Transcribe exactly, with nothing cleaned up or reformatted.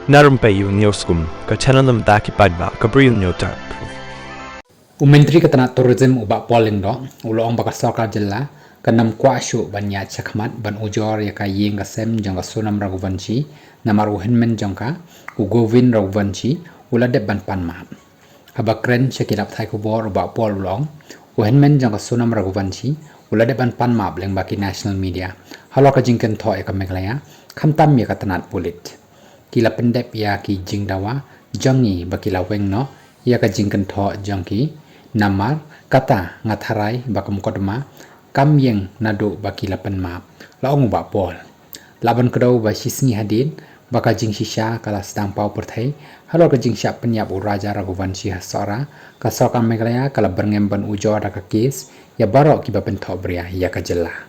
Na rympei ïa u News Kum, ka channel na bynta ki paidbah ka Bri U News Channel. U Myntri ka tnat Tourism u Bah Paul Lyngdoh u la ong ba ka sorkar jylla kan ym kwah shuh ban ïaid shakhmat ban ujor ïa ka ïing ka sem jong ka Sonam Raghuvanshi, namar u hynmen jong ka, u Govind Raghuvanshi, u la dep ban pan map. Haba kren sha ki lad pathai khubor u Bah Paul u la ong, u hynmen jong ka Sonam Raghuvanshi u la dep ban pan map lyngba ki national media halor ka jingkynthoh ïa ka Meghalaya, khamtam ïa ka tnat pulit. Ki la pyndep ïa ki jingdawa jong ngi ba ki la weng noh ïa ka jingkynthoh jong ki, namar kata nga tharai ba ka mukotduma kam ïeng naduh ba ki la pan map, la ong u Bah Paul. Lah ban kdew ba shisngi hadien ba ka jingshisha ka la sdang paw pyrthei halor ka jingshah pynïap u Raja Raghuvanshi ha Sohra, ka sorkar Meghalaya ka la byrngem ban ujor da ka kes ïa baroh kiba pynthohbria ïa ka jylla.